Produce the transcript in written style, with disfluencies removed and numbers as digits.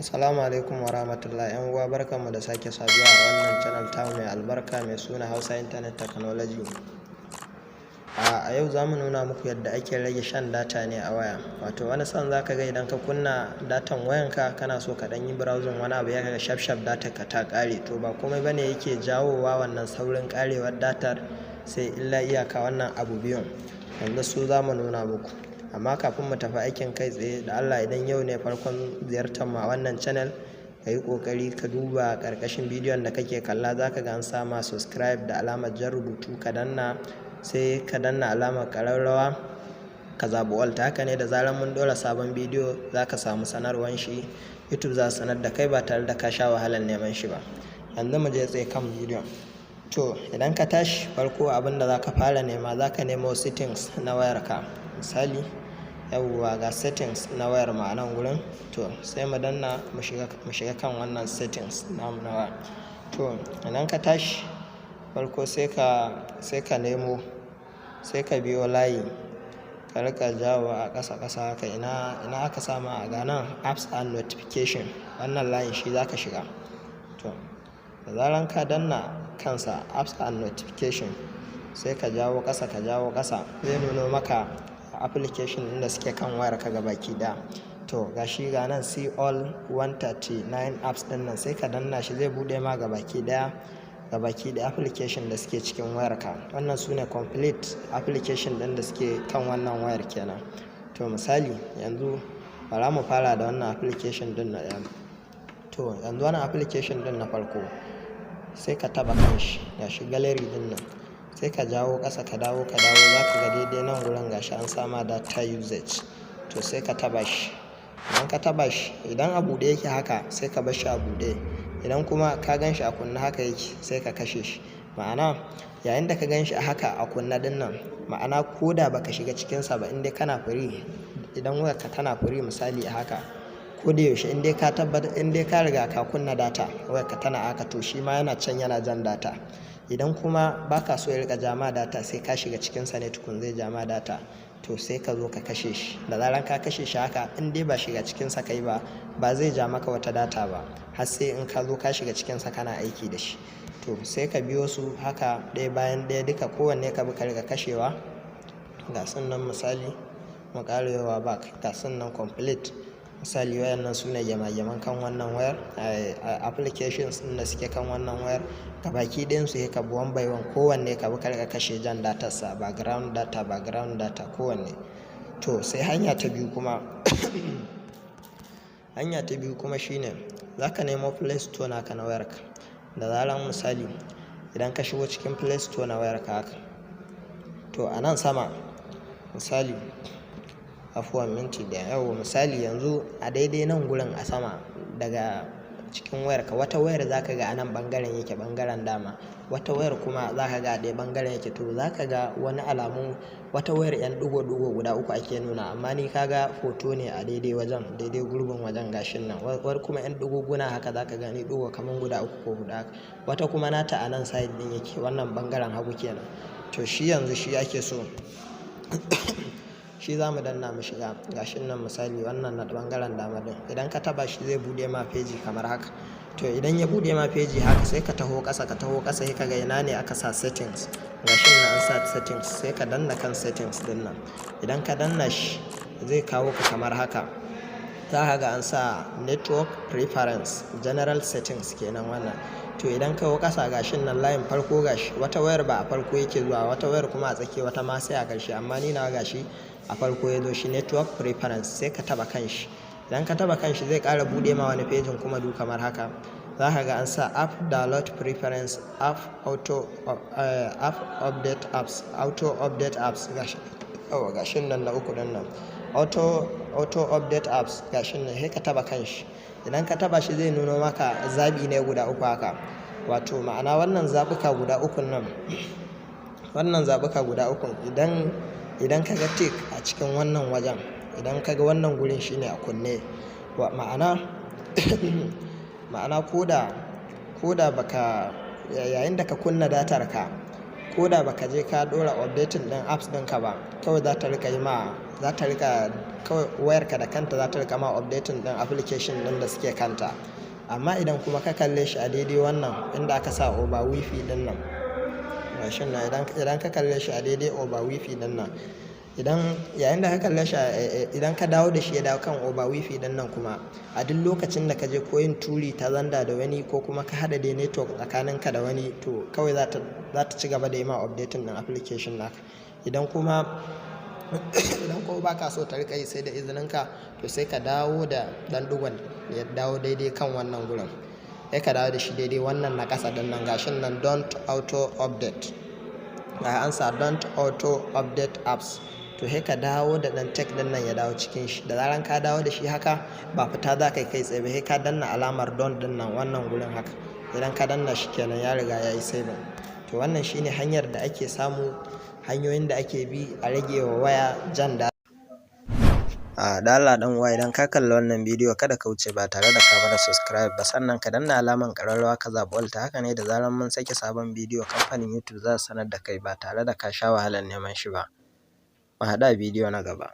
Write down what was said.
Assalamu alaikum wa rahmatullahi. ‘Yan uwa, barkanmu da sake saduwa a wannan channel tamu mai albarka mai suna Hausa Internet Technology. A yau za mu nuna muku yadda ake rage shan data ne a waya. Wato wani sa'in za ka ga idan ka kunna datan wayanka, kana so ka ɗan yi browsing wani abu, ya ga shaf shaf datar ka ta ƙare. To ba komai bane yake jawowa wannan saurin ƙarewar datar sai illa iyaka wannan abu biyun. Yanzu su za mu nuna muku. Amma kafin mu tafi aikin kai tsaye, da Allah idan yau ne farkon ziyartar mu a wannan channel, ka yi ƙoƙari ka duba ƙarƙashin bidiyon da kake kalla, za ka ga an sama subscribe da alamar jan rubutu, ka danna, sai ka danna alamar ƙararrawa, ka zaɓi all. Ta haka ne da zarar mun ɗora sabon bidiyo za ka samu sanarwar shi, YouTube za su sanar da kai ba tare da ka sha wahalar neman shi ba. Yanzu mu je tsaye kan bidiyon. To idan ka tashi, farko abin da za ka fara nema, za ka nemo settings na wayarka. Misali, yawwa, ga settings na wayar mu a nan gurin. To sai mu danna mu shiga kan wannan settings namu na waya. To idan ka tashi, farko sai ka nemo, sai ka biyo layi, ka riƙa jawowa a ƙasa ƙasa haka. Ina aka sama a ga nan apps and notification, wannan layin shi za ka shiga. To da zaran ka danna kansa, apps and notification, sai ka jawo ƙasa, ka jawo ƙasa, zai nuno maka application ɗin da suke kan wayarka gabaki ɗaya. To gashi, ga nan see all 139 apps ɗin nan, sai ka danna shi, zai buɗe ma gabaki ɗaya application da suke cikin wayarka. Wannan su ne complete application ɗin da suke kan wannan wayar kenan. To misali yanzu bara mu fara da wannan application ɗin na ɗaya. To yanzu wannan application ɗin na farko, sai ka taɓa kan shi, gashi gallery ɗin nan, sai ka jawo ƙasa, ka dawo, ka dawo, za ka ga daidai nan gurin gashi an sama data usage. To sai ka taɓa shi. Idan ka taɓa shi, idan a buɗe yake haka, sai ka bar shi a buɗe. Idan kuma ka gan shi a kunne haka yake, sai ka kashe shi. Ma'ana, yayin da ka gan shi a haka a kunne ɗin nan, ma'ana ko da baka shiga cikinsa ba, in dai kana free, idan wayarka tana free misali a haka, ko da yaushe in dai ka tabbatar, in dai ka riga ka kunna data, wayarka tana haka, to shi ma yana can yana jan data. Idan kuma baka so ya riƙa ja ma data, sai ka shiga cikinsa ne tukun zai ja ma data, to sai ka zo ka kashe shi. Da zaran ka kashe shi haka, in dai ba shiga cikinsa kai ba, ba zai ja maka wata data ba har sai in ka zo ka shiga cikinsa kana aiki da shi. To sai ka biyo su haka ɗaya bayan ɗaya, duka kowanne ka bi ka riƙa kashewa. Ga su nan, misali mu ƙara yowa back, ga su nan complete. Misali wayannan su ne gema-geman kan wannan wayar, applications ɗin da suke kan wannan wayar. Gabaki ɗayan su sai ka bi one by one, kowanne ka bi ka riƙa kashe jan datarsa, background data, background data, kowanne. To sai hanya ta biyu kuma. Hanya ta biyu kuma shine za ka nemo Play Store naka na wayarka. Da zaran misali idan ka shigo cikin Play Store na wayarka haka, to a nan sama misali, afuwan, minti ɗaya, yauwa, misali yanzu a daidai nan gurin a sama daga cikin wayarka, wata wayar za ka ga a nan ɓangaren yake, ɓangaren dama. Wata wayar kuma za ka ga a ɗaya ɓangaren yake. To za ka ga wani alamu, wata wayar 'yan ɗigo-ɗigo guda uku ake nuna, amma ni ka ga hoto ne a daidai wajen, daidai gurbin wajen gashin nan. Wani kuma 'yan ɗigoguna haka za ka gani, ɗigo kaman guda uku ko huɗu haka. Wata kuma nata a nan side ɗin yake, wannan ɓangaren hagu kenan. To shi yanzu shi ake so, shi za mu danna mu shiga. Gashin nan, misali wannan na ɓangaren dama ɗin. Idan ka taɓa shi, zai buɗe ma feji kamar haka. To idan ya buɗe ma feji haka, sai ka taho ƙasa, ka taho ƙasa, sai ka ga ina ne aka sa settings. Gashin nan an sa settings, sai ka danna kan settings ɗin nan. Idan ka danna shi, zai kawo ka kamar haka. Za ka ga an sa network preference, general settings kenan wannan. To idan ka yo ƙasa, gashin nan layin farko gashi. Wata wayar ba a farko yake zuwa, wata wayar kuma a tsakiya, wata ma sai a ƙarshe, amma ni nawa gashi a farko ya zo shi, network preference, sai ka taɓa kan shi. Idan ka taɓa kan shi, zai ƙara buɗe ma wani fejin kuma du kamar haka. Za ka ga an sa app download preference, app auto, app update apps, auto update apps gashi. Yauwa, gashin nan na uku ɗin nan. Auto update apps, gashin nan, sai ka taɓa kan shi. Idan ka taɓa shi, zai nuno maka zaɓi ne guda uku haka. Wato ma'ana wannan zaɓuka guda ukun nan, wannan zaɓuka guda ukun, idan ka ga tick a cikin wannan wajen, idan ka ga wannan gurin shine a kunne, ma'ana ko da baka, yayin da ka kunna datar ka, ko da baka je ka ɗora updating ɗin apps ɗinka ba, kawai za ta riƙa yi ma, za ta riƙa Kawai wayarka da kanta za ta riƙa ma updating ɗin application ɗin da suke kanta. Amma idan kuma ka kalle shi a daidai wannan inda aka sa over WiFi ɗin nan, gashin nan, idan ka kalle shi a daidai over WiFi ɗin nan, idan yayin da ka kalle shi, idan ka dawo da shi ya dawo kan over WiFi ɗin nan kuma, a duk lokacin da ka je ko yin turi ta xender da wani ko kuma ka haɗa dai network tsakaninka da wani, to kawai za ta ci gaba da yi ma updating ɗin application naka. Idan kuma ba ka so ta riƙa yi sai da izininka, to sai ka dawo da ɗan ɗigon ya dawo daidai kan wannan gurin. Sai ka dawo da shi daidai wannan na ƙasa ɗin nan, gashin nan, don't auto update. Ga an sa don't auto update apps. To, sai ka dawo da ɗan tick ɗin nan ya dawo cikin shi. Da zaran ka dawo da shi haka, ba fita za ka yi kai tsaye ba, sai ka danna alamar done ɗin nan, wannan gurin haka. Idan ka danna shi kenan, ya riga ya yi saving. To, wannan shine hanyar da ake samu, hanyoyin da ake bi a rage wa waya jan data. A da Allah ɗan uwa, idan ka kalli wannan bidiyo, kada ka wuce ba tare da ka mana subscribe ba, sannan ka danna alamar ƙararrawa, ka zaɓi all. Ta haka ne da zarar mun sake sabon bidiyo, kamfanin YouTube za su sanar da kai ba tare da ka sha wahalar neman shi ba. Mu haɗu a bidiyo na gaba.